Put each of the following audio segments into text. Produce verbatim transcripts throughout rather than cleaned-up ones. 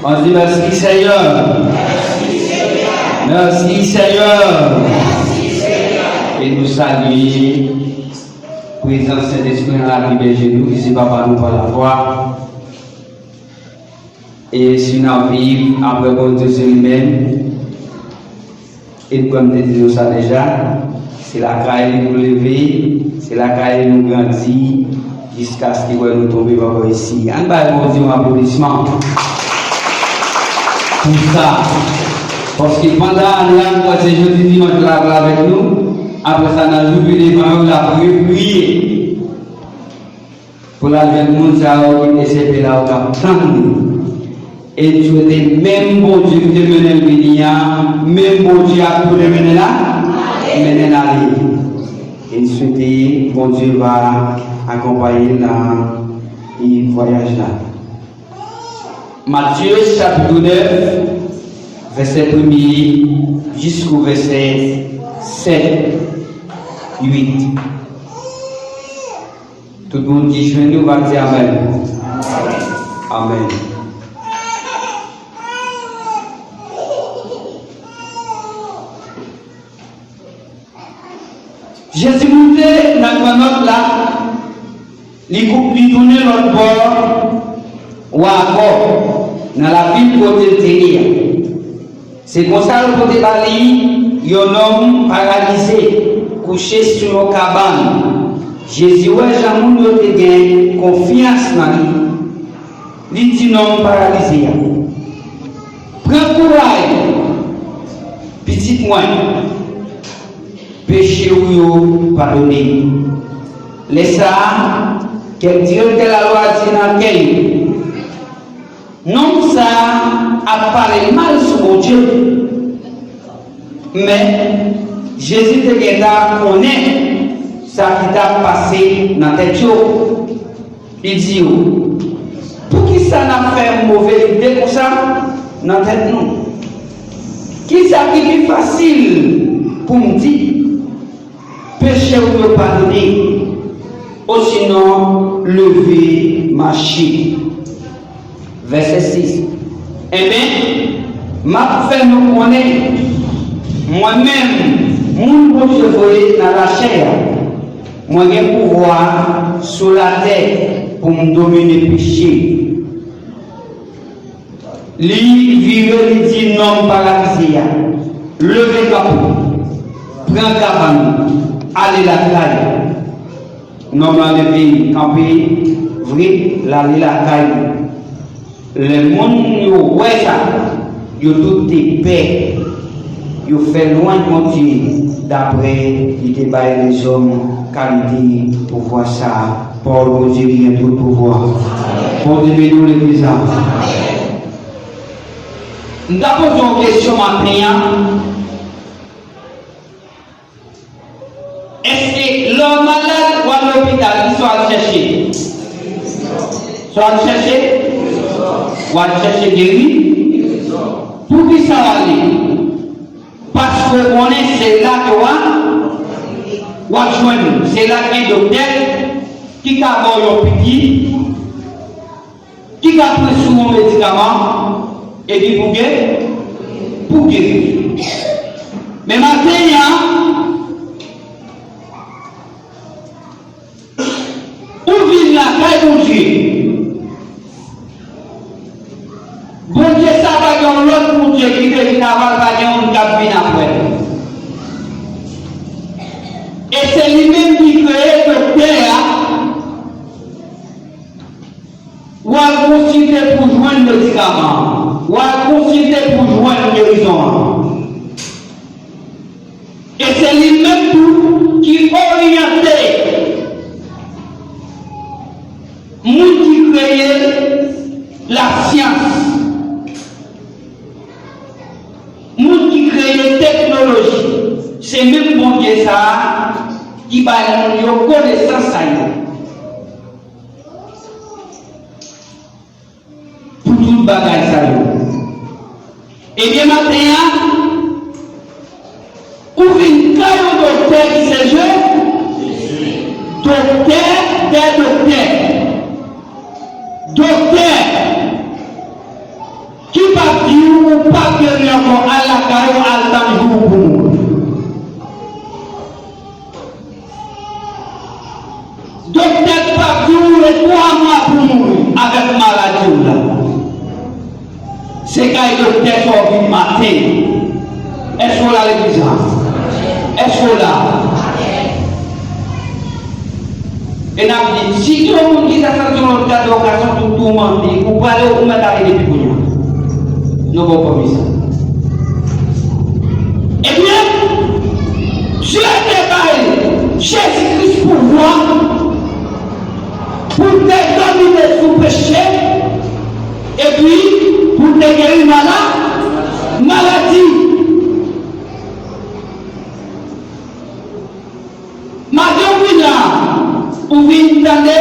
On di mèsi Senyè. Mèsi Senyè. E nou salye prezans Sentespri nan lavi bèje nou ki se Papa nou pa lafwa. E si n ap viv apre Bondye se li menm. E kòm te di nou sa deja, se lakay li nou leve, se lakay li nou grandi, jiskaske wè nou tonbe pa bò isi. Ann bay Bondye yon aplodisman pou sa. Paske pandan ane a, nou kwè se jodi dimanch la, l ap avèk nou. Apre sa, nan jou vini, nou ap repriye. Pou l al jwenn moun sa yo ki te sèvi la yo k ap tann li. E n swete menm Bondye ki te mennen l vini an, menm Bondye a ap tounen mennen l a, mennen l ale. E n swete Bondye va akonpaye l nan vwayaj la. Matye chapit nèf, vèsè premye jiskou vèsè sèt, uit. Tout moun ki jwenn yo va di amèn. Amèn. Jezi moute nan grannòt la, li kou- li tounen lòt bò Wa Akò, nan lavil kote l te ye a. Se konsa, yo pote ba li yon nonm paralize, kouche sou yon kabann. Jezi wè jan moun yo te gen konfyans nan li. Li di nonm paralize a, "Pran kouraj, pitit mwen, peche w yo padone." Lè sa a, kèk direktè lalwa di nan kè yo, "Nonm sa a ap pale mal sou Bondye." Men, Jezi te gentan konnen sa ki t ap pase nan tèt yo. Li di yo, "Poukisa n ap fè move lide konsa nan tèt nou? Kisa ki pi fasil pou m di, 'Peche w yo padone', osinon, 'Leve, mache'?" Vèsè sis. Enben, m ap fè nou konnen, mwen menm, moun Bondye voye nan lachè a, mwen gen pouvwa sou latè pou m domine peche. Li vire, li di nonm paralize a, "Leve kanpe, pran kabann ou, ale lakay ou." Nonm lan leve kanpe vre, l ale lakay li. Lè moun yo wè sa, yo tout te pè. Yo fè lwanj Bondye, daprè li te bay lèzòm kalite pouvwa sa a. Pawòl Bondye ki gen tout pouvwa. Bondye beni w, legliz la. M ta poze yon kesyon maten an. Èske lè w malad, w al lopital, kisa w al chèche? Sa w al chèche? W al chèche geri? Poukisa w ale? Paske w konnen se la ke w a, w ap jwenn, se la gen doktè ki ka ba w yon piki, ki ka preswiv yon medikaman, epi pou ge-, pou geri. Men maten an, ou vin lakay Bondye. Bondye sa pa gen yon lòt Bondye ki te vin avan l, pa gen youn k ap vin apre l. E se li menm ki kreye doktè a. W al konsilte pou jwenn medikaman an. W al konsilte pou jwenn gerizon an. E se li menm tou ki oryante moun ki kreye lasyans, moun ki kreye teknoloji. Se menm Bondye sa a ki bay moun yo konesans sa yo. Pou tout bagay sa yo. Ebyen, maten an, ou vin kay yon doktè ki se Je-, doktè dè doktè. Doktè. Ki Kòman pou mouri avèk maladi w la? Se kay doktè sa w vin maten. Èske w la legliz la? Èske w la? E n ap di, si gen yon moun ki ta santi yon lòt gade w ka santi w toumante, ou prale ou mèt ale depi kounye a. Nou konprann sa. Ebyen, Dye te bay Jezi Kris pouvwa pou l te domine sou peche, epi pou l te geri mala-, maladi. Maten w vin la, ou vin tande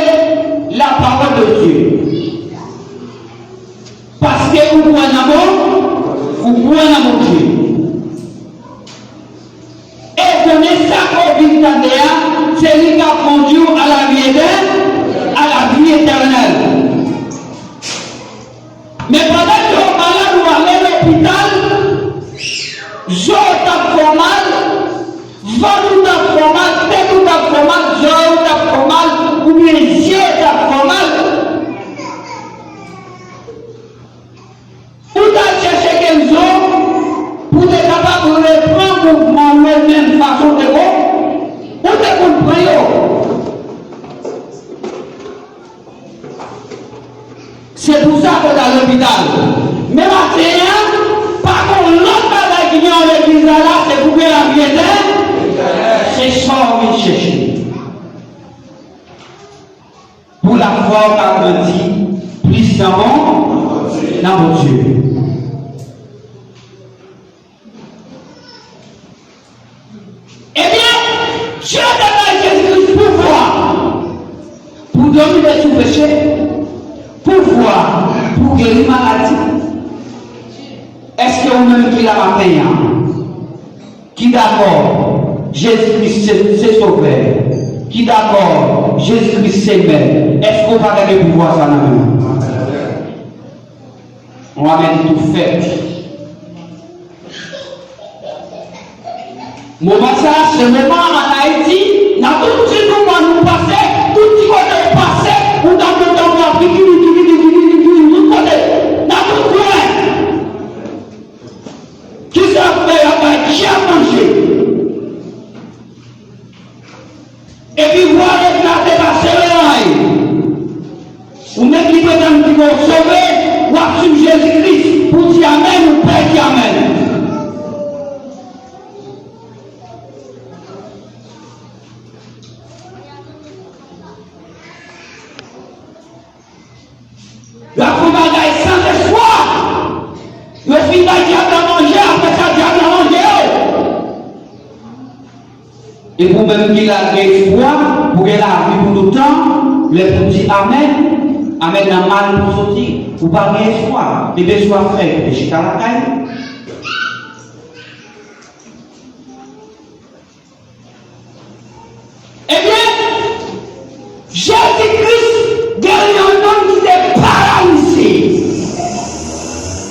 la parole de Dieu. Paske ou kwè nan Bon, ou kwè nan Bondye. E konnen sa ke w vin tande a, se li k ap kondui w a la vi etè-, a la vi etènèl. Men pandan ke w malad, ou ale lopital, je w t ap fè w mal, vant ou t ap fè w mal, tèt ou t ap fè w mal, zòrèy ou t ap fè w mal, oubyen zye w t ap fè w mal. Ou t al chèche kenzo pou w te kapab reprann mouvman w yo menm fason w te ko-, ou te konn pran yo. Se pou sa ke w t al lopital. Men maten an, pa gen lòt bagay ki gen nan legliz la, la, se pou gen lavi etè-, se sa w vin chèche. Pou lafwa w ka grandi plis nan Bon, nan Bondye. Ebyen, Dye te bay Jezi Kris pouvwa pou domine sou peche, pouvwa pou geri maladi. Èske ou menm ki la maten an, ki dakò Jezi Kris se, se Sovè, ki dakò Jezi Kris se Mèt, èske ou pa ta gen pouvwa sa nan men w? Yon amèn tou fèt. Moman sa a, se moman an Ayiti, nan tout ti moman nou pase, tout ti kote ou pase, ou t ap kontan w ap kikiri, kikiri, kikiri, kikiri, tout kote, nan tout kwen. Kisa y ap fè? Y ap bay dyab manje. Epi vwa eklate pa sere anyen. Ou menm ki pretann di ke w sove, w ap swiv Jezi Kris, pou w di amèn, ou pè di amèn. Y ap fè bagay san espwa. Yo fin bay dyab la manje, apre sa dyab la manje yo. Epi ou menm ki la gen espwa, pou gen lavi pou tout tan, lè pou di amèn, amèn nan mal pou soti. Ou pa gen espwa, ebyen sa w ap fè, ou te chita lakay ou. Ebyen, Jezi Kris geri yon nonm ki te paralize.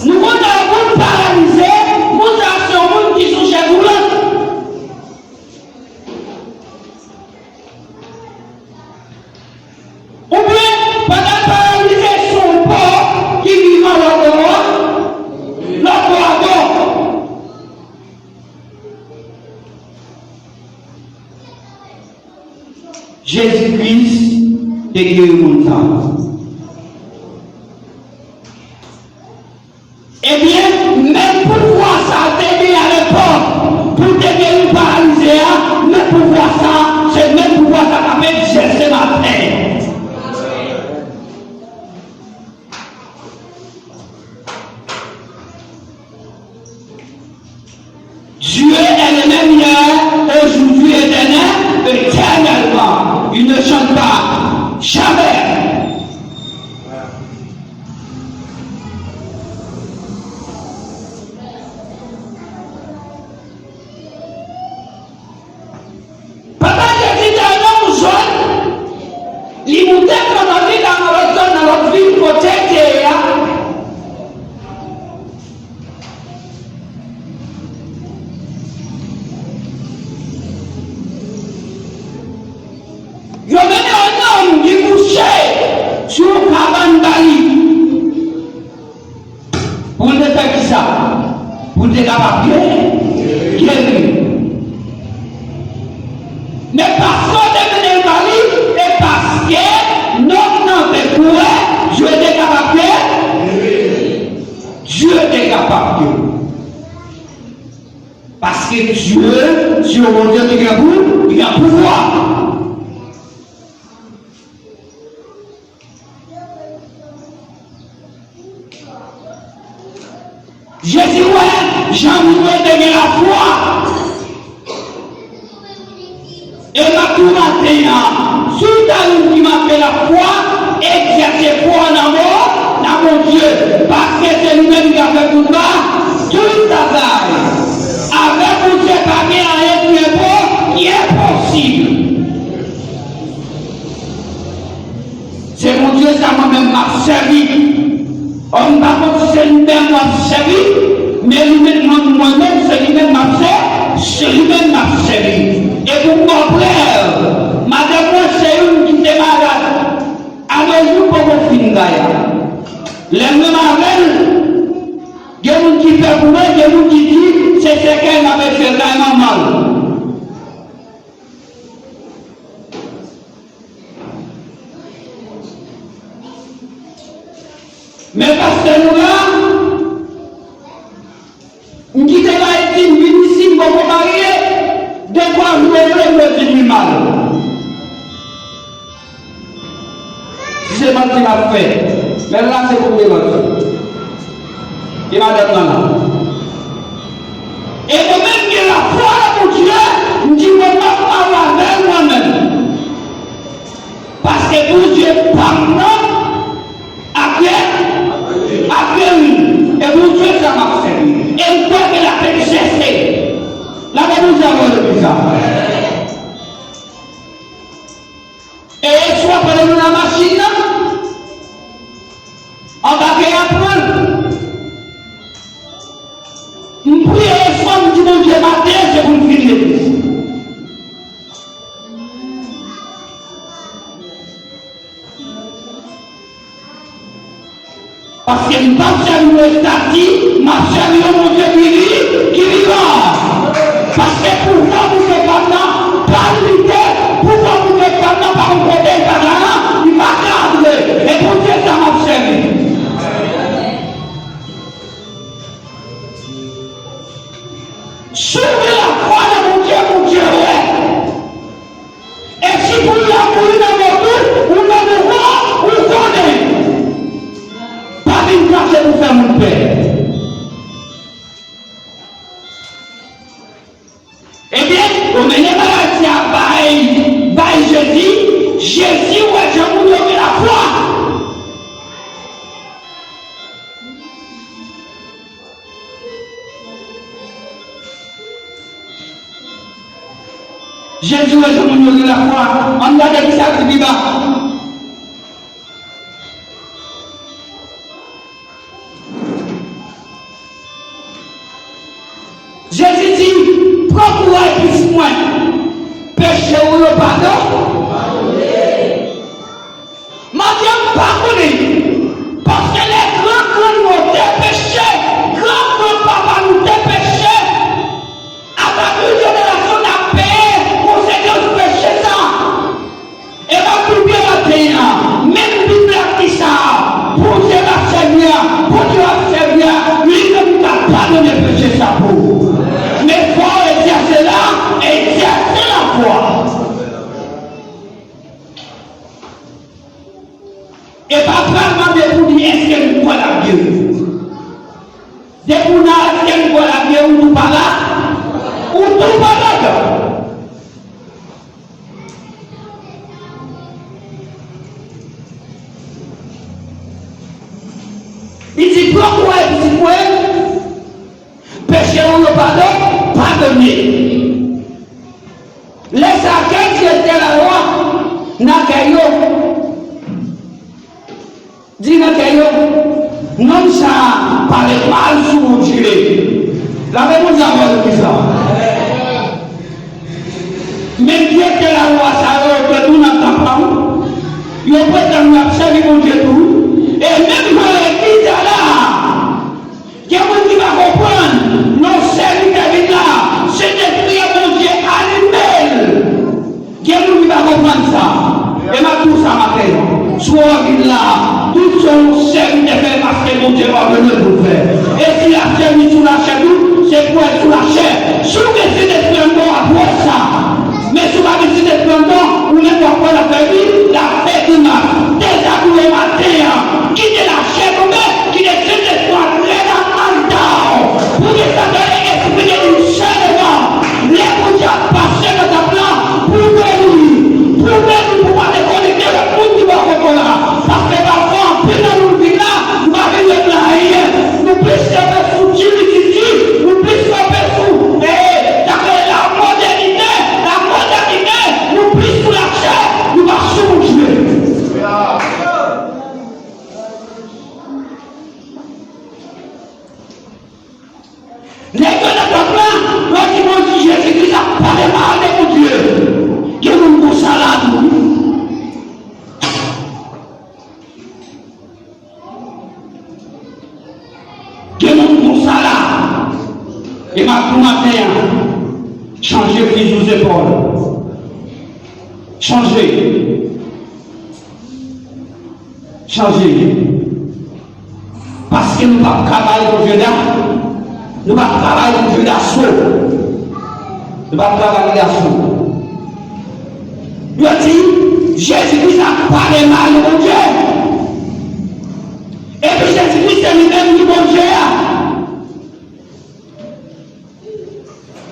Nou konn lè yon moun paralize, moun sa a se yon moun ki sou chèz woulant. Oubyen, pandan l paralize, se yon pò ki vivan lòt bò a, lòt bò a bò. Jezi Kris te geri moun sa a. Ebyen, menm pouvwa sa a te gen alepòk pou te geri paralize a, menm pouvwa sa a, se menm pouvwa sa a k ap egzèse maten. Dieu est le même hier, aujourd'hui, éternel, éternellement. Il ne change pas. Jamais. Pandan Jezi te nan yon zòn, li moute kanòt li nan lòt zòn, nan lòt vil kote l te ye a. Yo mennen yon nonm ki kouche Sou kabann ba li. Pou l te fè kisa? Pou l te kapab ge-, geri. Men paske w te mennen l ba li, e paske nonm nan te kwè, Dye te kapab ge-, Dye te kapab geri. Paske Dye, se yon Bondye ki gen pou, ki gen pouvwa. Jezi wè jan moun yo te gen lafwa. E m ap di w maten an, si w ta youn ki manke lafwa, egzèse fwa w nan Bon, nan Bondye, paske se li menm ki ka fè tout ba, tout bagay. Avèk Bondye, pa gen anyen ki enpo-, ki enposib. Se Bondye sa mwen menm m ap sèvi. Ò, m pa konn si se li menm w ap sèvi, men li menm mwen, mwen menm, se li menm m ap sè-, se li menm m ap sèvi. E pou m ba w prèv, madanm mwen se youn ki te malad. Ane jou poko fin gaya. Lè m menm avè l, gen moun ki pè pou mwen, gen moun ki di se sèkèy m ap eche kay manman l. Men pastè nou la, m kite Ayiti, m vin isi, m poko marye, de twa jou yo vle m di li mal. Si se manti m ap fè, men la se pou m demanti. E madanm nan la. E mwen menm gen lafwa nan Bondye, m di mwen m ap marye avè l mwen menm. Paske Bondye pa m nan ap geri, ap geri. E Bondye sa m ap sèvi. E m kwè ke l ap egzèse. Lave Bondye avè w depi sa. E yè swa pandan nou nan machin nan, anbake a pran l. M priye yè swa, m di Bondye maten se pou m vin legliz. Paske m p ap sèvi yon estati, m ap sèvi yon Bondye ki vi-, ki vivan. Paske pouvwa Bondye pa m nan pa limite, pouvwa Bondye pa m nan pa yon kote l pa ka, li pa ka antre. E Bondye sa m ap sèvi. Si w gen lafwa nan Bondye, Bondye wè. E si pou l la mouri nan men w tou, ou nan mouvman, ou konnen. Pa vin kache pou fè moun pè. Ebyen, ou mennen maladi a bay, bay Jezi, Jezi wè jan moun yo gen lafwa. Jezi wè jan moun yo gen lafwa. Ann gade kisa ki pi ba. Jezi di, pran kouraj pitit mwen, peche w yo padone. Madanm pa konnen, paske lè gran grann nou te peche, gran granpapa nou te peche, avèk yon jenerasyon n ap peye konsekans peche sa. E m ap di w byen maten an, menm Bib la di sa, Bondye w ap sèvi a, Bondye w ap sèvi a, li menm ka padone peche sa pou ou. Men fò w egzèse la, egzèse lafwa. E pa pral mande pou di, èske m kwè l ap geri? Depi w nan èske m kwè l ap geri, ou tou pa la, ou tou pa ladan. Li di, pran kouraj pitit mwen, peche w yo padone, padone. Lè sa a, kèk direktè lalwa nan kè yo di nan kè yo, nonm sa a pale mal sou Bondye. Lave Bondye avè w depi sa. Men direktè lalwa sa yo, yo te tou nan tanp lan. Yo pretann y ap sèvi Bondye. Ki jou zepòl. Chanje. Chanje. Paske nou p ap ka bay Bondye da. Nou p ap ka bay Bondye daso. Nou p ap ka bay li daso. Yo di, Jezi Kris ap pale mal de Bondye. Epi Jezi Kris se li menm ki Bondye a.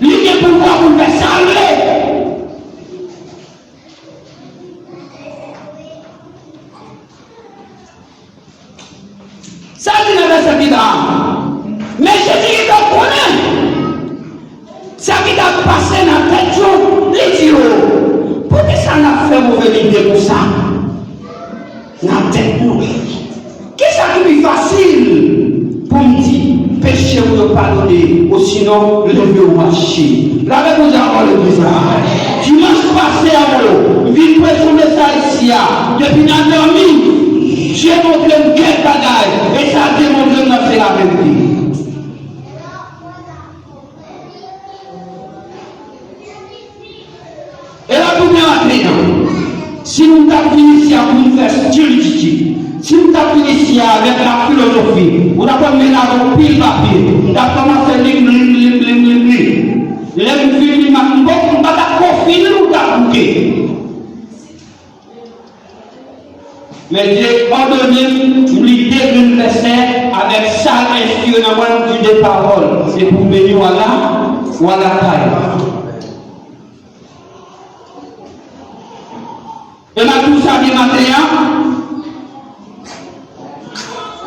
Li gen pouvwa pou l fè sa l vle. Sa l di nan vèsè ki la a? Men Jezi gentan konnen sa ki t ap pase nan tèt yo, li di yo, poukisa n ap fè move lide konsa nan tèt nou? Kisa ki pi fasil pou m di, peche w yo padone, osinon, leve w mache? Lave pou Dye avè legliz la. Dimanch pase a, mwen, m vin preche yon mesaj isi a. Depi nan dòmi, Dye montre m kèk bagay, e sa Dye montre m nan se laverite. E lè tounen maten an, si nou t ap vin isi a pou nou fè stil Titi, si nou t ap vin isi a avèk la filozofi, ou t ap wè m vin avèk yon pil papye, m t ap kòmanse li, m li, m li, m li, m li, m li. Lè m fin li, m ap, m pa t ap ko fini, ou t ap bouke. Men Dye òdone m, m li de grenn vèsè avèk sa l enspire nan mwen, m di de pawòl. Se pou beni w ala, w ala kay. E m ap di w sa byen maten an,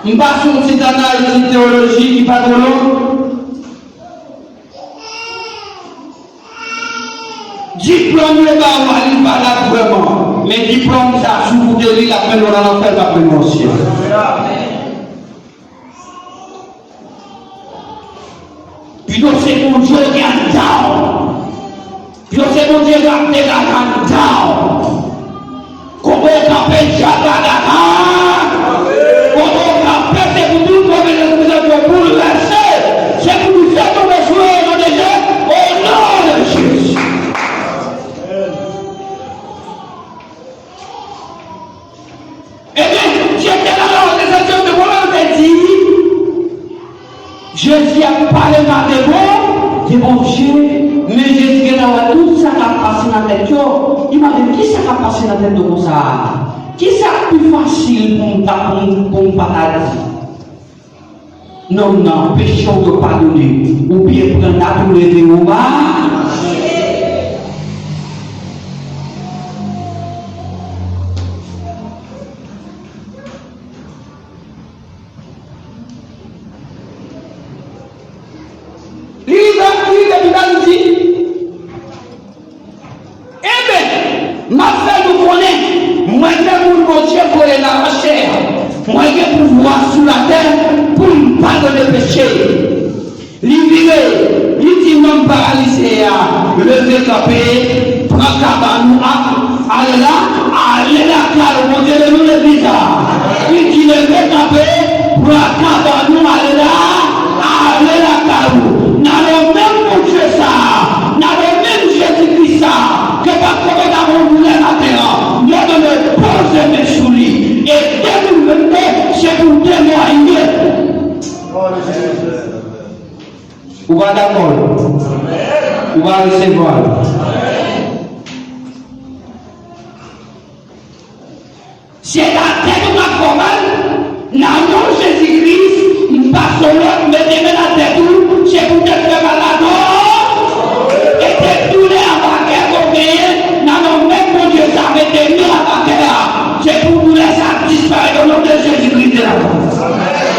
m pase yon ti tan nan etid teyoloji ki pa twò long. Diplòm yo ba w a, li valab vrèman. Men diplòm sa, si w koute li, l ap mennen w nan lanfè, l p ap mennen w nan syèl. Pito se Bondye ki anndan w. Pito se Bondye k ap degaje anndan w. Kote w kanpe, djab pa dakò. Kote w kanpe, se pou tout pwoblèm yo boulvèse. Se pou nou fè tonbe sou yo, o non de Jezi. O non de Jezi. Ebyen, Dye te nan lawòl de Sentènte, te pwomèt, te di, Jezi ap pale mal de bon, de Bondye, men Jezi gentan wè tout sa k ap pase nan tèt yo. Li mande, kisa k ap pase nan tèt nou konsa a? Kisa k pi fasil pou m ta, pou m, pou m pa ta di? Nonm nan, peche w yo padone, oubyen pran dat ou leve ou mache. Li rive, li rive pi ba, li di, Enben, m ap fè nou konnen, mwen se moun Bondye voye nan lachè, mwen gen pouvwa sou latè pou m padone peche. Li vire, li di nonm paralize a, leve kanpe, pran kabann ou a, ale la, ale lakay ou, Bondye de nou legliz la. Li di leve kanpe, pran kabann ou, ale la, ale lakay ou. Nan non menm Bondye sa, nan non menm Jezi Kris sa, ke pa t konpè nan moun lè maten an, mwen mande poze men sou li. E de mil vennde, se pou temwaye. Ou pa dakò l? Ou pa resevwa l? Se nan tèt ou k ap fè w mal. Nan non Jezi Kris, m pase w lòd, mete men nan tèt ou, se poutèt fè mal la non. E te doulè a pakè ke w genyen, nan non menm Bondye sa, mete men a pakè a. Se pou doulè sa disparèt o non de Jezi Kris de Nazarèt.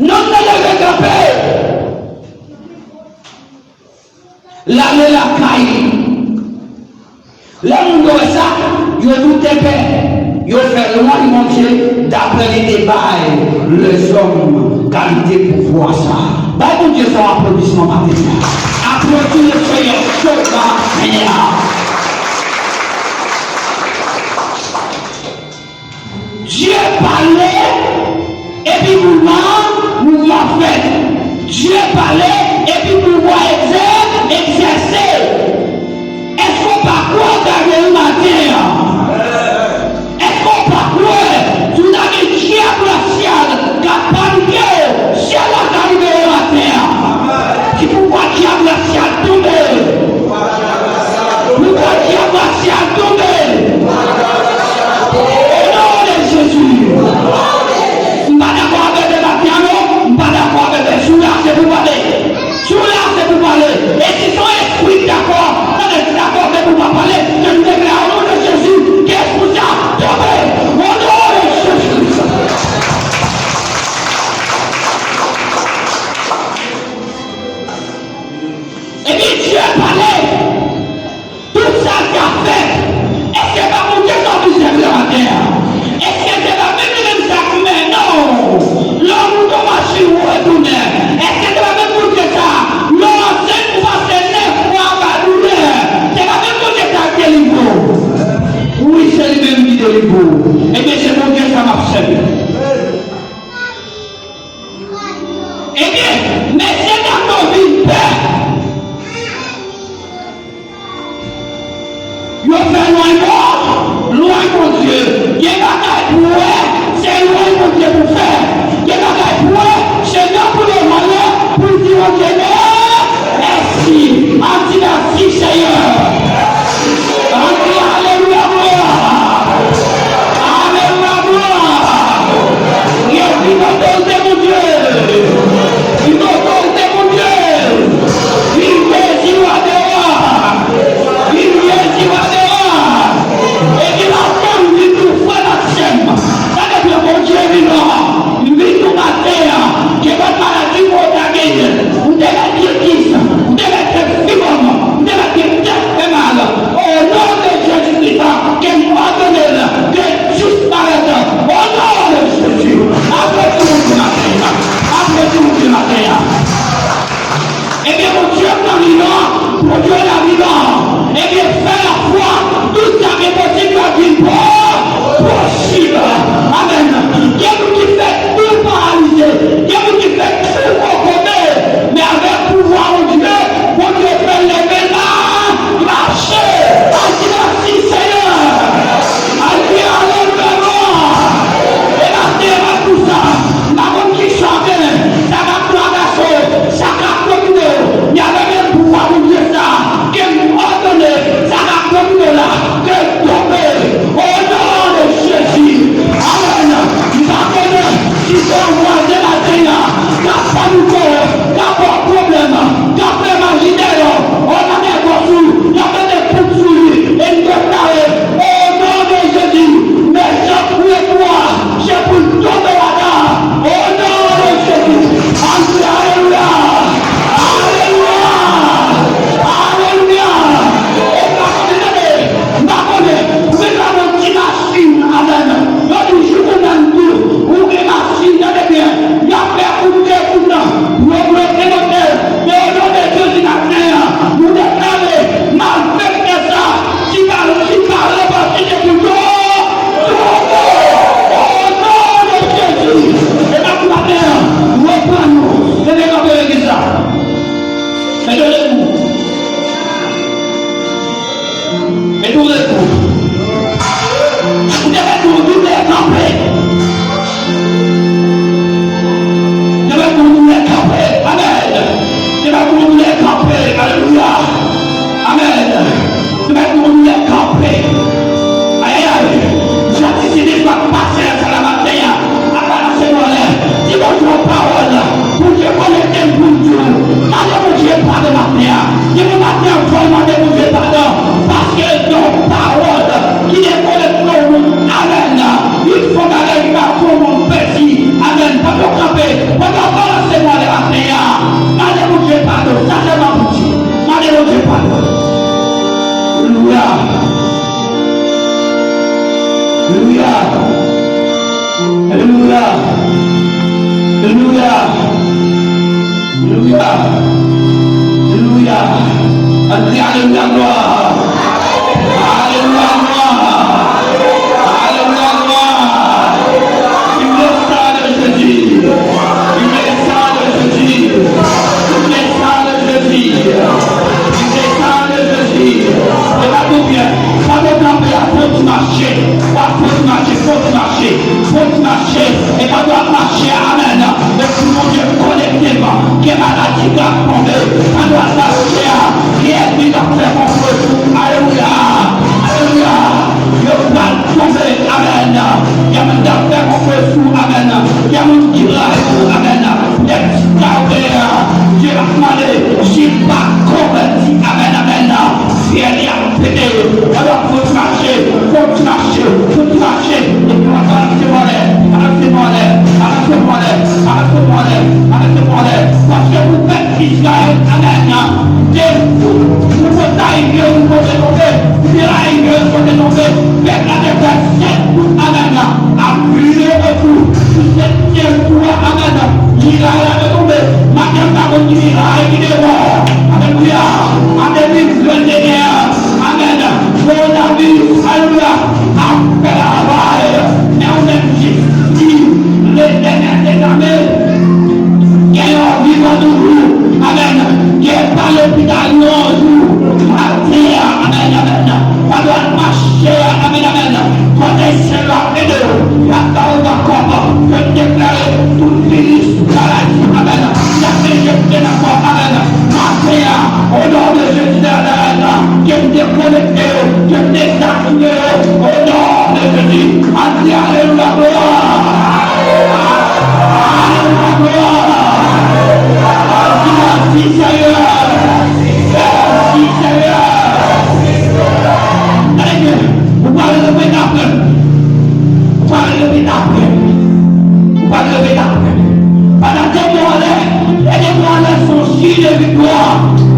Non, non, non, non, kanpe. L ale lakay li. Lè moun yo wè sa, yo doute pè. Yo fè lwanj Bondye, daprè li te bay lèzòm kalite pouvwa sa. Bay Bondye sa yon aplodisman maten an. Aplodi Lesenyè cho maten an. Bondye. Gen bagay pou wè, se louanj Bondye pou fè. Gen bagay pou wè, se nan pou devan yo, pou l di Bondye mèsi. Ann di mèsi, Seyè. Ann di alelouya, glwa. Alelouya, glwa. Gen vin otorite Bondye. Vin otorite Bondye. Vin Jezi wa de wa. Vin Jezi wa de wa. E gen ladan m vin tou frè m ak sè m. Gade byen, Bondye vin la. M vin tou maten an. Gen lòt maladi mwen ta genyen. M te mèt gen kis. M te mèt gen fibwòm. M te mèt gen tèt fè mal. O non de Jezi Kris, ke m òdone l, ke l disparèt. O non de Jezi. Aplodi Bondye maten an. Aplodi Bondye maten an. Ebyen, Bondye nan vivan, Bondye nan vivan. Ebyen, fè lafwa, tout sa ki enposib yo vin po-, posib. Amèn. Gen moun ki fèk tou paralize, gen moun ki fèk tou kokobe, men avèk pouvwa Bondye, Bondye fè l leve la, mache, al di mèsi Seyè. Alelouya, alelouya, glwa. E maten an, pou sa, m pa konn ki sa w gen, sa k ap travèse w, sa k ap domine w, men avèk menm pouvwa Bondye sa, ke m òdone, sa k ap domine w la, ke l tonbe. O non de Jezi. Amèn. M pa konnen ki se yon vwazen maten an, k ap panike w, k ap ba w pwoblèm, k ap fè maji dèyè w, o nan nègòs ou, y ap mete kout sou li, e m deklare, o non de Jezi, mechan pou etwa, se pou l tonbe ladan, o non de Jezi. Ann di alelouya, alelouya, alelouya. E pa konnen, tande, m pa konnen, ou gen ladan ti machin avè m, yo di jou ou menm tou, ou gen machin, tande byen, y ap fè ou te kountan, yo bloke motè l, men o non de Jezi maten an, nou deklare, malfektè sa, ki pa, ki pa repanti depi yo, yo, o non de Jezi. E nan maten an, reprann nou, leve kanpe legliz la. Mete w debou. Mete w debou. Ou te mèt tou, tou lè kanpe. Te mèt tou, tou lè kanpe. Amèn. Te mèt tou, tou lè kanpe. Alelouya. Amèn. Te mèt tou, tou lè kanpe. Ayayay. Jan ti Sidik pa pase ansanm maten an. Ap balanse nou anlè. Di Bondye yon pawòl pou dekonekte m pou m di w. Mande Bondye padon maten an. Depi maten an, fò w mande Bondye padon. Paske l gen yon pawòl ki dekonekte yon moun. Amèn. Li fè yon bagay ki ka fè yon moun pèdi. Amèn. Pandan w kanpe, pandan w balanse nou anlè maten an, mande Bondye padon. Sa sèlman pou di. Mande Bondye padon. Alelouya. Alelouya. Alelouya. Alelouya. Alelouya. Alelouya. Ann di alelouya, glwa. Alelouya, glwa. Alelouya, glwa. Glorifie le sang de Jésus. Glorifie le sang de Jésus. Glorifie le sang de Jésus. Glorifie le sang de Jésus. E pa tou byen. Pandan w kanpe a, fè w ti mache. W ap fè w ti mache, fè w ti mache, fè w ti mache. E pandan w ap mache a, amèn. Espri Bondye konekte m. Gen maladi k ap tonbe. Pandan w ap mache a, gen ènmi k ap fè konplo sou ou. Alelouya. Alelouya. Yo pral tonbe. Amèn. Gen moun k ap fè konplo sou ou. Amèn. Gen moun ki rayi ou. Amèn. Nèg ki rayi ou. Dye ap mande, si w pa konvèti. Amèn, amèn. Fyèl li ap pete. Alò, fò w ti mache, fò w ti mache, fò w ti mache. Epi w ap balanse vòlè, balanse vòlè, balanse vòlè, balanse vòlè, balanse vòlè. Paske pou pèp Izrayèl, amèn, te fout, pou pèp la rive, pou kote tonbe, pou pèp la rive, pou kote tonbe. Pèp la te fè sèt kou, amèn, ap vire otou. Pou sètyèm kou a, amèn, miray la te tonbe. Maten m pa konn ki miray ki devò. Alelouya. An de mil venteyen an, amèn, kowonaviris, alelouya, ap fè travay. Men ou menm, Jezi di, Letènèl dèzame, gen yon vivan toujou. Amèn. Gen pa lopital yon jou. Maten an, amèn, amèn. Pandan w ap mache a, amèn, amèn. Fò Seyè a ede yo. Y ap ba yo akò. Ke m deklare tout viris, maladi, amèn, y ap enjekte nan kò, amèn. Maten an, o non de Jezi de Nazarèt, ke m dekonekte yo, ke m dezafiliye yo, o non de Jezi. Al di alelouya, glwa. Alelouya, glwa. Al di mèsi, Seyè. Mèsi, Seyè. Tande byen, ou pral leve tapè. Ou pral leve tapè. Ou pral leve tapè. Pandan ke mwen anlè, e ke mwen anlè se yon siy de viktwa.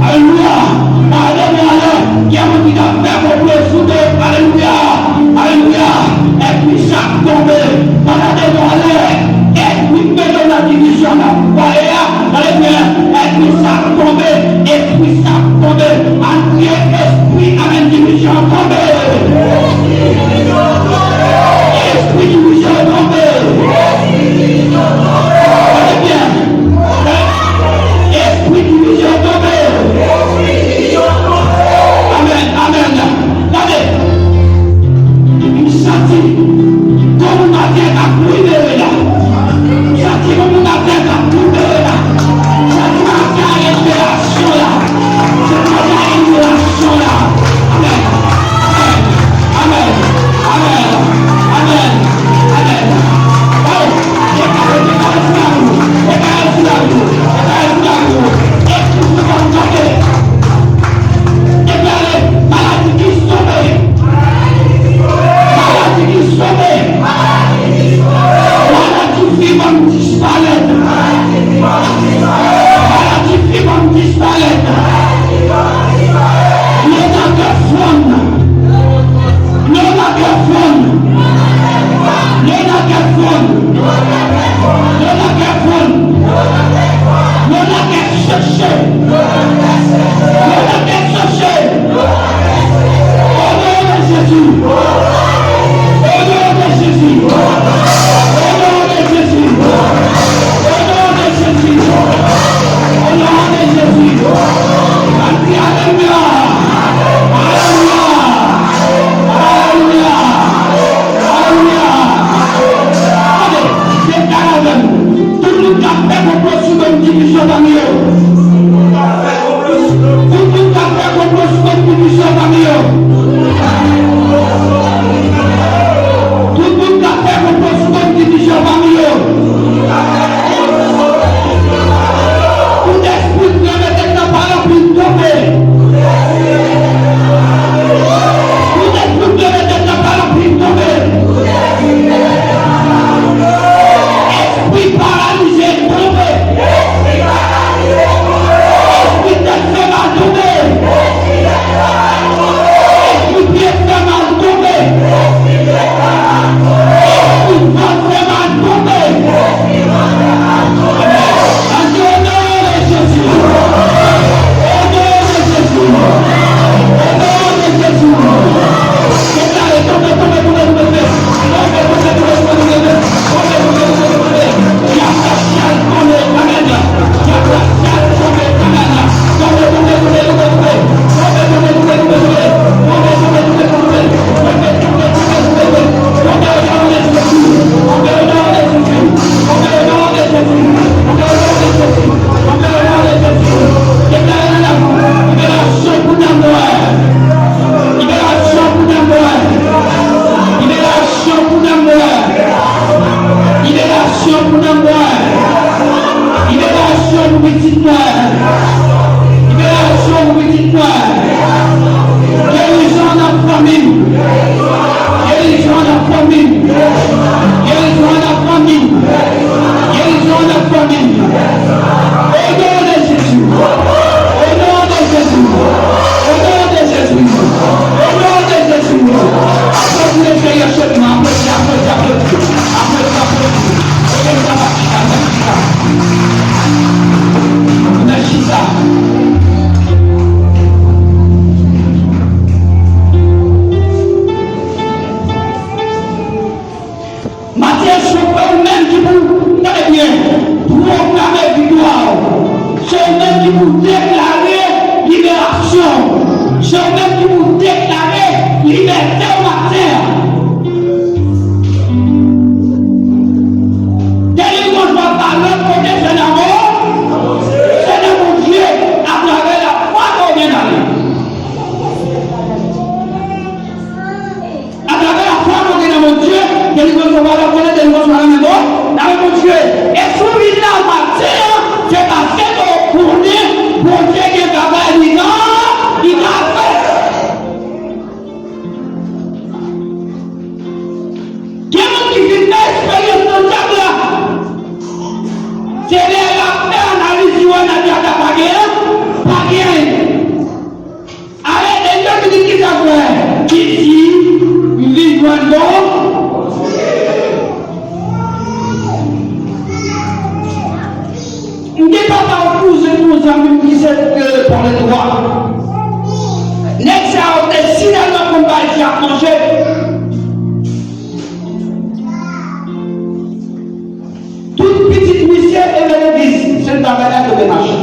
Alelouya. Pandan ke mwen anlè, gen moun ki ka fè konplo sou do. Alelouya. Delivrans ou pa konn delivrans ou pa nan men Bondye. Nan men Bondye. E si w vin la maten an, se paske ke w konnen Bondye gen bagay li ka, li ka fè. Gen moun ki fin fè eksperyans nan dyab la. Se lè y ap fè analiz, yo wè nan dyab la pa gen, pa gen anyen. Ale, e yo di ki sa fè? Ki di, m vin jwenn Bondye. M gen papa yon kouzen, yon zanmi m ki se, euh, Pòl Etwa. Nèg sa yo te sinèlman konn bay dyab manje. Tout pitit misye e nan legliz, se bagay la yo te mache.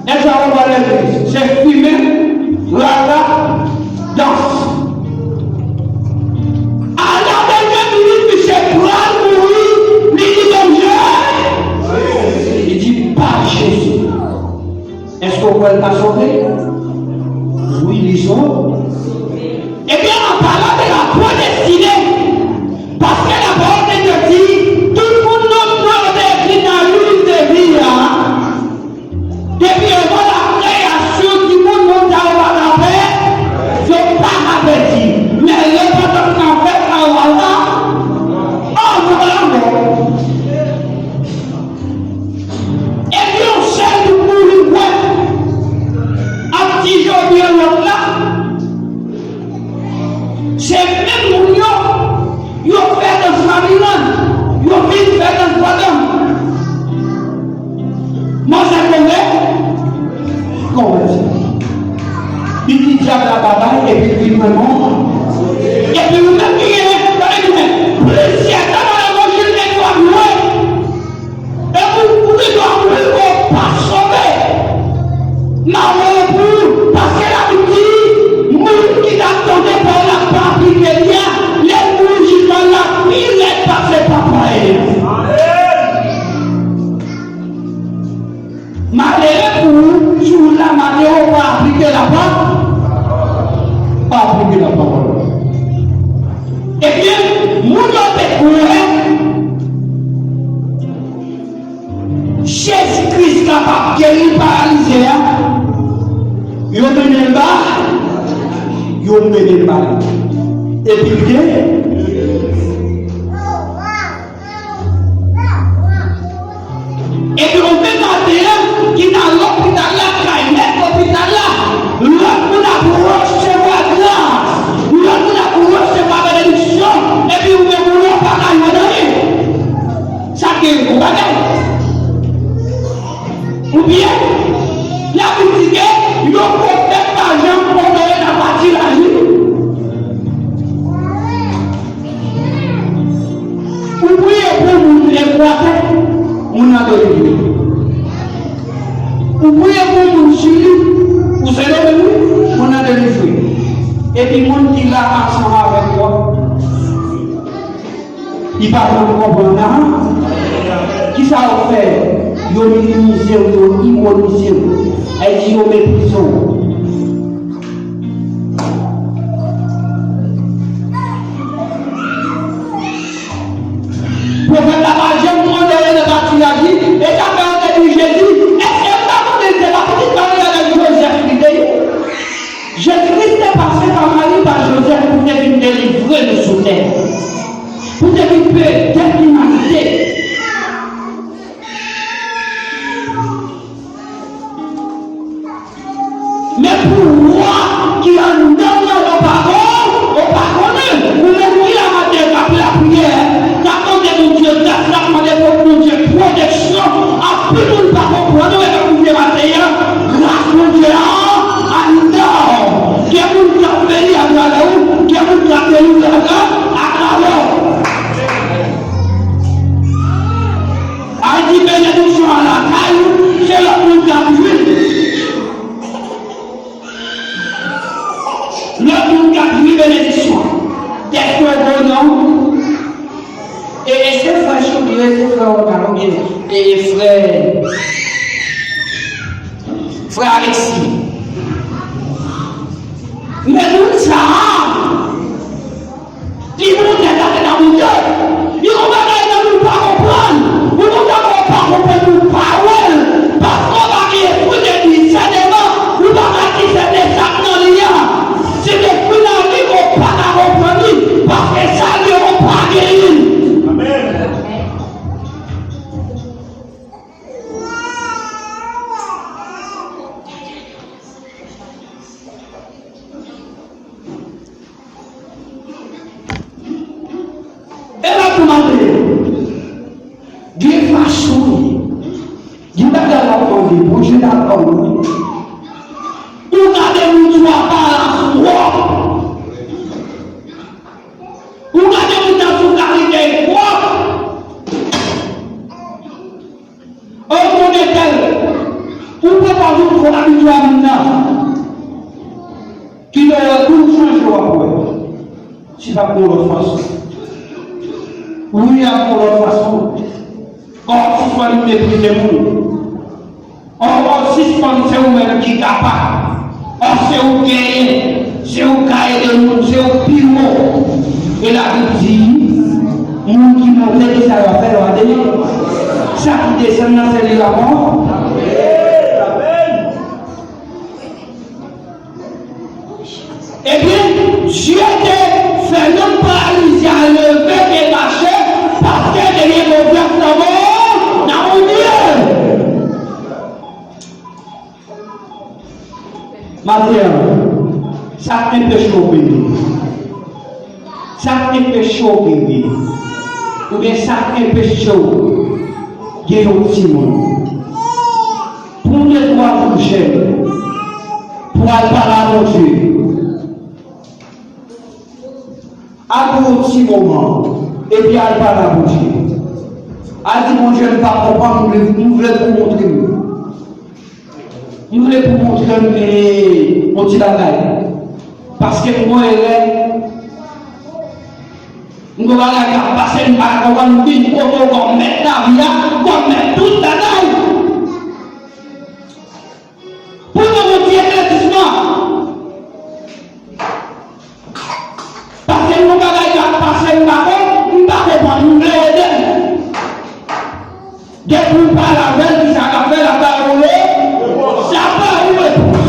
Nèg sa yo pral legliz, se fimen, raga, dans. Ala bèl minit, misye pral mouri, li di, "Bondye," li di, "Pa Jezi." Èske w kwè l pa sove? Wi, li sove. Ebyen, an palan de la predestine, paske lapawòl de Dye di, tout moun non yo te ekri nan liv de vi a, depi anvan lakreyasyon di moun, moun sa yo pa ka pè, yo pa ka pèdi. Men repantans nan fèt la, la, la, anvan lanmò. Epi yon sèl moun mouri, wè, ap di jodi a lòt la, se menm moun yo, yo fè dans Babilòn, yo vin fè dans pandan. Manzè konvè, konvèti. Li di dyab la babay, epi li vin pran non. Epi ou menm ki gen, tande byen, plizyè tan nan levanjil, nèg yo ap lwe. E pou, pou nèg yo ap mouri, pou yo pa sove. Malere pou ou, paske Labib di, moun ki t ap tande pawòl la pa aplike li a, lè l mouri jijman l la pi rèd pase papa l. Malere pou ou, si w la maten ou pa aplike lapawòl, pa aplike lapawòl. Ebyen, moun yo te kwè Jezi Kris kapab geri paralize a, yo mennen l ba, yo mennen l ba li. Epi l gen. Epi yon menm maten an, ki nan lopital la, kay mèt lopital la, lòt moun ap resevwa gras, lòt moun ap resevwa benediksyon, epi ou menm ou la, ou pa ka jwenn anyen. Sa gen yon bagay. Oubyen, Labib di ke yon pwofèt pa janm onore nan pati lavi. Ou priye pou moun Ekwatè, moun nan delivre. Ou priye pou moun Chili, ou Sendomeng, wi, moun nan delivre. Epi moun ki la ansanm avèk ou a, li pa janm konprann, non. Kisa yo fè? Yo minimize w, yo imonize w. Sa vle di yo meprize w. Pwofèt la pa janm onore nan pati lavi, e sa fè yo te di Jezi, èske m pa konnen se pa pitit Mari avèk Jozèf li te ye? Jezi Kris te pase pa Mari, pa Jozèf pou te vin delivre nou sou tè, pou te vin peye dèt limanite. Men pou wa ki anndan w nan, ou pa konn, ou pa konnen. Ou menm ki la maten k ap lapriyè, k ap mande Bondye gras, k ap mande pou Bondye pwoteksyon. Anpil moun pa konprann ou, e k ap rive maten an, gras Bondye a anndan w. Gen moun k ap beni atravè ou, gen moun k ap delivre atravè w. Al di benediksyon an lakay ou, se lòt moun k ap jwenn. Lòt moun k ap jwenn benediksyon an. Tèt yo gwo non. E, e se frè Choubi, e se frè Ronald, oubyen, e, e frè, frè Alexis. Men moun sa a, Chanje w ap wè. Si pa gon lòt fason. Wi, ap gon lòt fason. Ò, sispann meprize moun. Ò, ò, sispann se ou menm ki kapab. Ò, se ou genyen. Se ou ka ede moun. Se ou pi wo. E Labib di, moun ki monte, ki sa l ap fè, l ap desann. Sa ki desann nan, se li l ap monte. Ebyen, Dye te fè yon paralizye leve e mache, paske te gen konfyans nan bon, nan Bondye. Maten an, sa k enpeche w beni? Sa k enpeche w beni? Oubyen sa k enpeche w gen yon timoun? Pran de twa jou jèn pou al pale a Bondye. Al pran yon ti moman, epi al pale a Bondye. Al di, Bondye, m pa konprann, m vle, m vle pou w montre m. M vle pou w montre m, eh, yon ti bagay. Paske m gon erè. M gon bagay k ap pase, m pa ka konprann, m vin kote w kòm mèt lavi a, kòm mèt tout bagay. Pou nou yon ti eklèsisman. Paske yon bagay k ap pase, m pa konn, m pa konprann, m vle ede l. Depi w pale avè l, kisa l ap fè? L ap ba ou re-, l ap ba ou repons.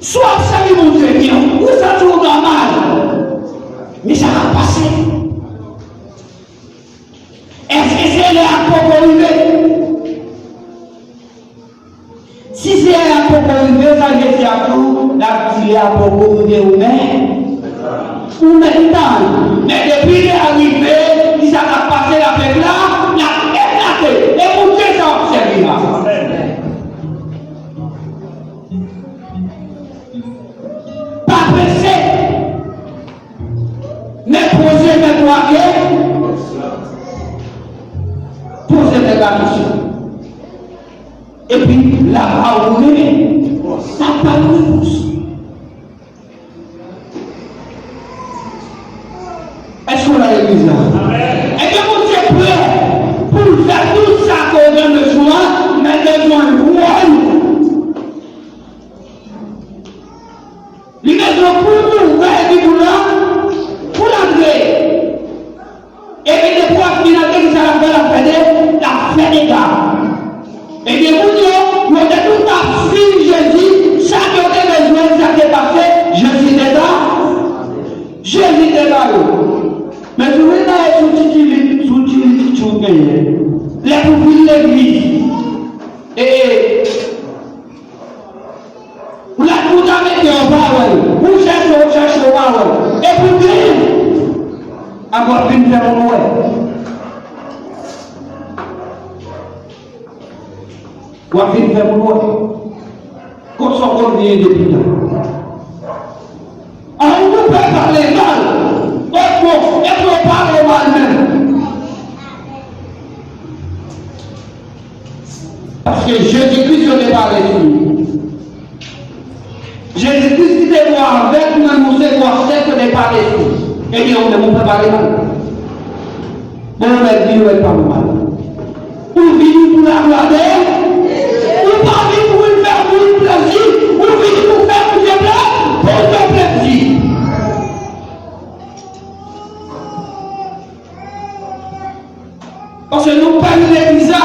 Si w ap sèvi Bondye byen, ou santi w nòmal. Men sa k ap pase. Èske se lè a poko rive? Si se lè a poko rive, sa Jezi ap di w, l ap di lè a poko rive, ou mèt, ou mèt tann. Men depi lè a rive, kisa k ap pase? L ap ekla-, l ap eklate. E Bondye sa w ap sèvi la. Pa prese. Men poze tèt ou a ke-, poze tèt la kesyon. Epi, l ap ba ou, l ap ba ou repons. Èske w la legliz la? Èske Bondye prè pou l fè tout sa ke w gen bezwen, men bezwen l wè nou? Li bezwen pou l ouvè epi pou l an-, pou l antre. Epi depi w ap vin antre, kisa l ap fè? L ap fè de, l ap fè dega. Ebyen, moun yo, yo te tout ap swiv Jezi, sa ke yo te bezwen, sa te pase, Jezi te ba, Jezi te ba yo. Men si w vin la, e sou ti, ti lit, sou ti lit, ti w genyen. Lè pou vin legliz. E, e, Ou la, ou ta mete, ou pa wè l. Ou chèche, ou chèche, ou pa wè l. Epi w genyen. Ak w ap vin fè moun wè. W ap vin fè moun wè. Konsa w konn vin depi tan. An, ou pè pale mal. Ot mo, epi w pale mal menm. Paske Jezi Kris yo te pale sou li. Jezi Kris ki te bò avèg, nan monse bò sèk yo te pale sou li. Ebyen, ou menm, ou pè pale mal. Bon, ou mèt vini, ou mèt pa mal. Ou vini pou laglwa de, ou pa vini pou vin fè moun plezi, ou vini pou fè Bondye plè-, Bondye plezi. Paske nou pa nan legliz la.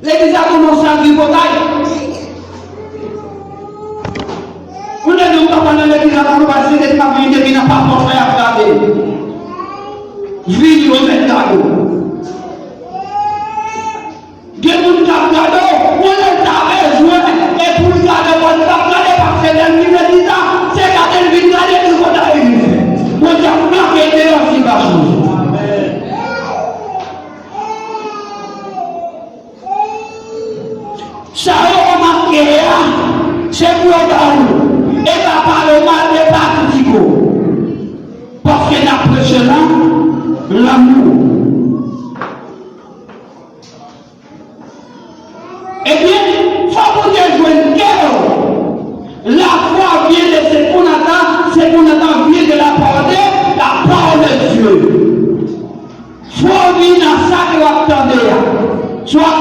Legliz la kòmanse ak tripotay. Ou nèg yo pa nan legliz la, pou nou pa site, pa vini depi nan pa pòt la, y ap frape. Vini, yo mèt gade w. Gen moun k ap gade w, konnen l ta bezwen, e pou l gade w, l p ap gade, paske lè l vin legliz la, se gade l vin gade, li konn ap vin fè. Bondye ap make deyò si pa chanje. Sa yo remake a, se pou yo ba ou, e pa pale w mal, e pa kritike w. Paske n ap preche lan, lanmou.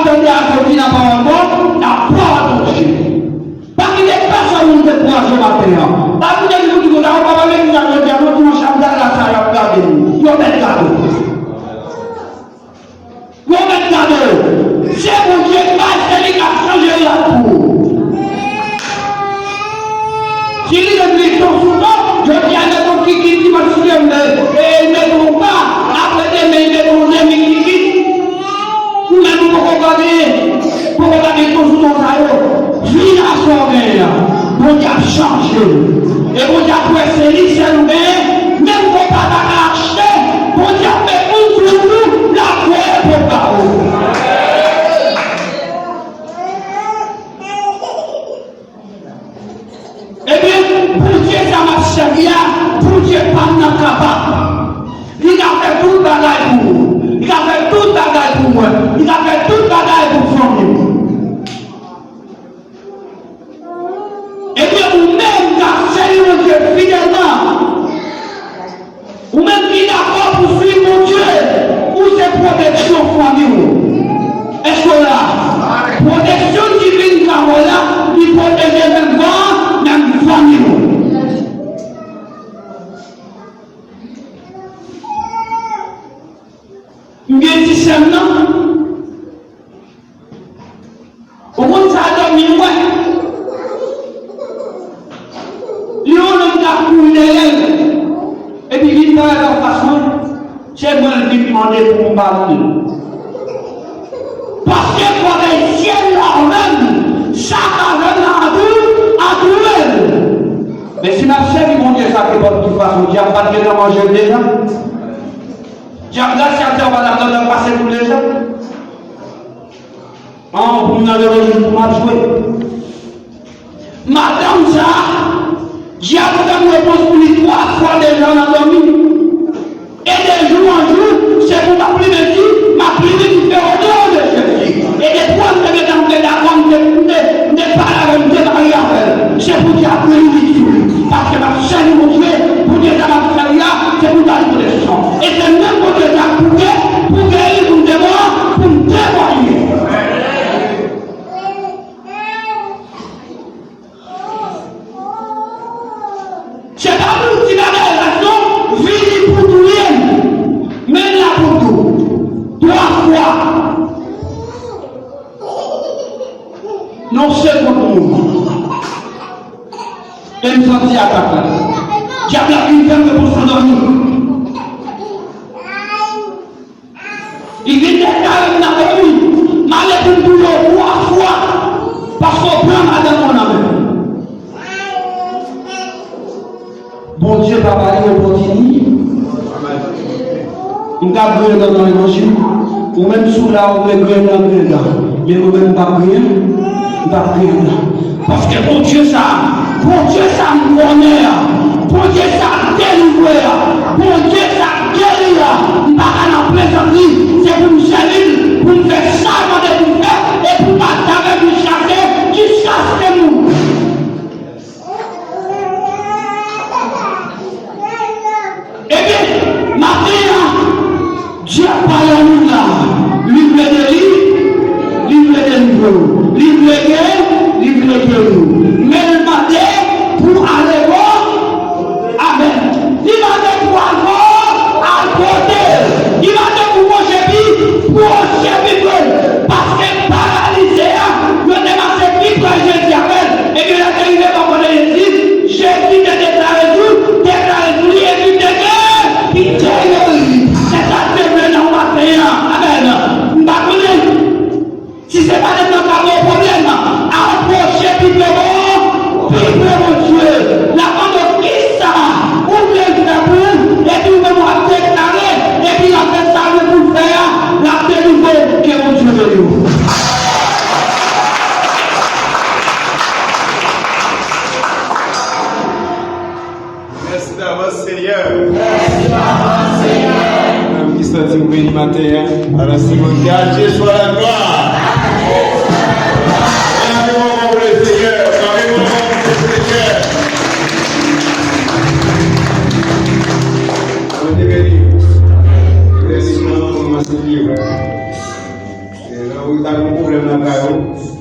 Tande a jodi n ap ankò, n ap pran akonche. Pa kite pèsonn moun dekouraje maten an. Pa kite moun di konsa, ou pa pale konsa jodi a, non, dimanch ap vini la, sa y ap gade nou. Yo mèt gade w. Yo mèt gade w. Se Bondye k bay, se li k ap chanje rad pou ou. Si li menm li tou sou kò, jodi a mete yon kikit, dimanch si Dye vle, e li mete yon pa, apre demen li mete yon demi kikit. Ou menm ou poko gade, poko gade tou sou kò sa yo. Vin a sa w genyen an. Bondye ap chanje w. E Bondye ap wè se li sèl ou genyen, menm ke w pa ta ka achte, Bondye ap met moun sou ou, l ap voye pou ba ou. Ebyen, Bondye sa m ap sèvi a, Bondye pa m nan kapab. Li ka fè tout bagay pou ou. Li ka fè tout bagay pou mwen. Li ka fè tout bagay pou fanmi m. Ebyen, ou menm k ap sèvi Bondye fidèlman, ou menm ki dakò pou swiv Bondye, ou se pwoteksyon fanmi w. Èske w la? Pwoteksyon divin k ap wè la, li pwoteje menm kò w, menm fanmi w. M gen ti sè m nan. Ou konn sa dòmi m wè? Li yon nonm k ap kouri dèyè l. Epi li parèt anfas mwen. Se mwen l vin mande pou m padone l. Paske bagay syèl la menm, sa k avè m la tou, adore l. Men si m ap sèvi Bondye sa kenpòt ki fason, dyab pa t gentan manje l deja? Dyab la, si ap di w pa t ap gentan pase tou deja? An, pou m nan levanjil pou m ap jwe. Madanm sa a, dyab fè m repons pou li twa fwa deja nan dòmi. E de jou an jou, se pou m ap plimen di, m ap plimen di fè o non de Jezi. E de fwa m te gentan m te dakò, m te, m te, m te pale avè l, m te marye avè l. Se pou dyab li li sou li. Paske m ap sèvi Bondye, Bondye sa m ap sèvi a, se pou bay pwoteksyon. E se menm Bondye sa pou geri, pou geri, pou m te mò, pou m te mòye. Se pa pou ti bagay la non, vini pou touye m. Men la pou tou. Twa fwa. Non, se kont moun. E m santi atak la. Dyab la vin fè m repons nan dòmi. Li vin deklare m nan dòmi. M ale pou m touye w twa fwa. Paske w pran madanm mwen nan men m. Bondye pa bay opòtinis. M ka griyen dan nan levanjil. Ou menm si w la, ou vle griyen dan, griyen dan. Men mwen menm, m p ap griyen. M p ap griyen dan. Paske Bondye sa, Bondye sa m konnen an, Bondye sa k delivre an, Bondye sa k geri an, m pa ka nan plezantri, se pou m sèvi l, pou m fè sa l mande pou m fè, e pou m pa t avè l jiskaske, jiskaske m mouri. Ebyen, maten an, Dye ap pale a nou la. Li vle delivre, li vle delivre w. Li vle geri, li vle geri w. Men l mande pou ale bò avè l. Li mande pou al bò, al kote l. Li mande pou pwoche pi, pwoche pi pre l. Paske paralize a, yo te mache pi pre Jezi avè l. Ebyen, lè te rive bò kote Jezi, Jezi te deklare sou, deklare sou li, epi te geri, li te geri. Se sa l te vle nan maten an. Amèn. M pa konnen si se pa nèg nan ka gen yon pwoblèm, apwoche pi pre bon, pi pre Bondye. L ap mande w kisa ou vle l fè pou ou, epi ou menm w ap deklare, epi l ap fè sa l gen pou l fè a, l ap delivre w. Ke Bondye beni w. Mèsi davans, Senyè. Mèsi davans, Senyè. Ou menm ki santi w beni maten an, alò, si Bondye a Dye swa la glwa. Lave mwen pou le Senyè, lave mwen pou le Senyè. Bondye beni. Beni nan non Senyè. Yo ta gen pwoblèm lakay yo.